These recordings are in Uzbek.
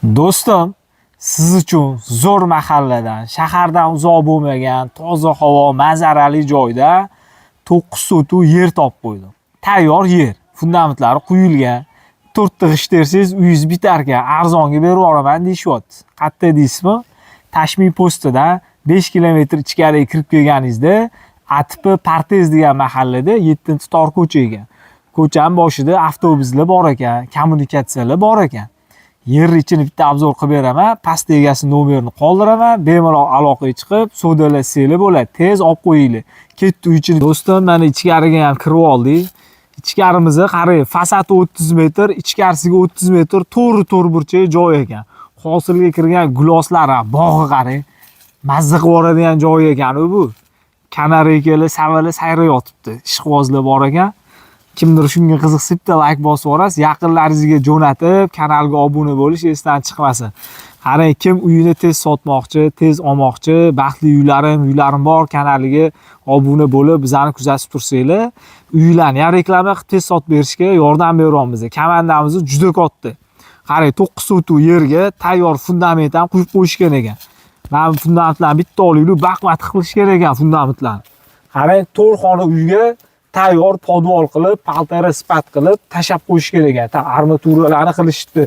Do'stim, siz uchun zo'r mahalladan, shahardan uzoq bo'lmagan, toza havo, manzarali joyda 9 sotix yer topib qo'ydim. Tayyor yer, fundamentlari quyilgan. To'rtta g'isht tersangiz, uyingiz bitar ekan, arzonga berib yuboraman deyishyapti. Qayerda deysizmi? Tashmiy postidan 5 kilometr ichkariga kirib kelganingizda ATP Partez degan mahallada 7-tor ko'cha ekan. Ko'chaning boshida avtobuslar bor ekan, kommunikatsiyalar bor ekan. Yer ichini bitta обзор qilib beraman, pastda egasi nomerini qoldiraman, bemalol aloqaga chiqib, savdolashsanglar bo'ladi. Tez olib qo'yinglar. Ketdi uy ichini. Do'stim, mana ichkariga ham kirib oldik. Ichkarimizni qarang, fasadi 30 metr, ichkarisiga 30 metr to'g'ri to'rt burchak joy ekan. Hosilga kirgan guloslar ham, bog'i qarang. Mazza qilib yuboradigan joy ekan bu. Kanareykalar, savalar sayrab yotibdi. Ishqibozlar bor ekan. Kimdir shunga qiziqsa, bitta layk bosib yuborasiz, yaqinlaringizga jo'natib, kanalga obuna bo'lish esdan chiqmasin. Qarang, kim uyini tez sotmoqchi, tez olmoqchi, "Baxtli uylarim, uylarim bor" kanaliga obuna bo'lib, bizani kuzatib tursanglar, uylarni ham reklama qilib tez sotib berishga yordam beryapmiz. Komandamiz juda katta. Qarang, 9 sotix yerga tayyor fundament ham quyib qo'yishgan ekan. Mana bu fundamentlarni bitta olinglar, baquvvat qilish kerak ekan fundamentlarni. Qarang, to'rt xona uyga tayyor podval qilib, полтора sifat qilib tashlab qo'yish kerak ekan. Ta armaturalarni qilishibdi.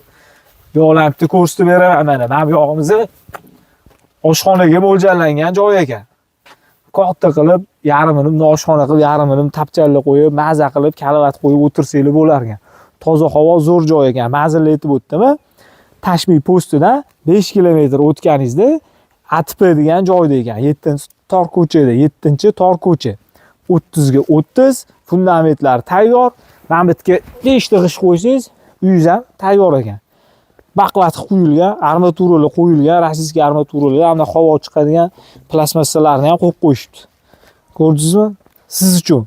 Bu yoqlarni bitta ko'rsatib beraman mana. Mana bu yog'imizni oshxonaga mo'ljallangan joy ekan. Katta qilib, yarmini bundoq oshxona qilib, yarmini tapchalla qo'yib, maza qilib, karavot qo'yib o'tirsanglar bo'lar ekan. Toza havo, zo'r joy ekan. Manzilni aytib o'tdimi? Tashmiy postidan 5 kilometr o'tganingizda ATP degan joyda ekan. 7-tor ko'chada, 7-tor ko'cha. 30 ga 30, fundamentlar tayyor. Mana bu yerga 5 ta g'isht qo'ysangiz, uyingiz ham tayyor ekan. Baquvvat qilib quyilgan, armaturalar qo'yilgan, российский armaturalar hamda havo chiqadigan plastmassalarni ham qo'yib qo'yishibdi. Ko'rdingizmi? Siz uchun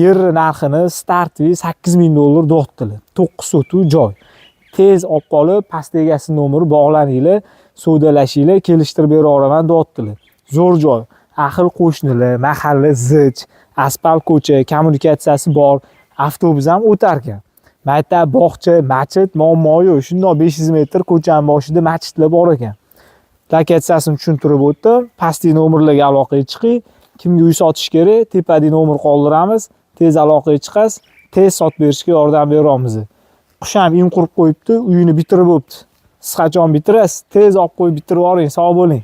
yer narxini стартовый 8000 dollar deyaptilar. 9 sotix joy. Tez olib qolib, pastda egasi nomeri bog'laninglar, savdolashinglar, kelishtirib beraveraman deyaptilar. Zo'r joy. Ahil qo'shnilar, mahalla zich, asfalt ko'cha, kommunikatsiyasi bor, avtobus ham o'tar ekan. Maktab, bog'cha, machit muammo yo'q. Shundoq 500 metr ko'chaning boshida machitlar bor ekan. Lokatsiyasini tushuntirib o'tdim. Pastdagi nomerlarga aloqaga chiqing. Kimga uy sotish kerak, tepadagi nomer qoldiramiz. Tez aloqaga chiqasiz, tez sotib berishga yordam beramiz. Qush ham in qurib qo'yibdi, uyini bitirib bo'pti. Siz qachon bitirasiz? Tez olib qo'yib bitirib yuboring. Sog' bo'ling.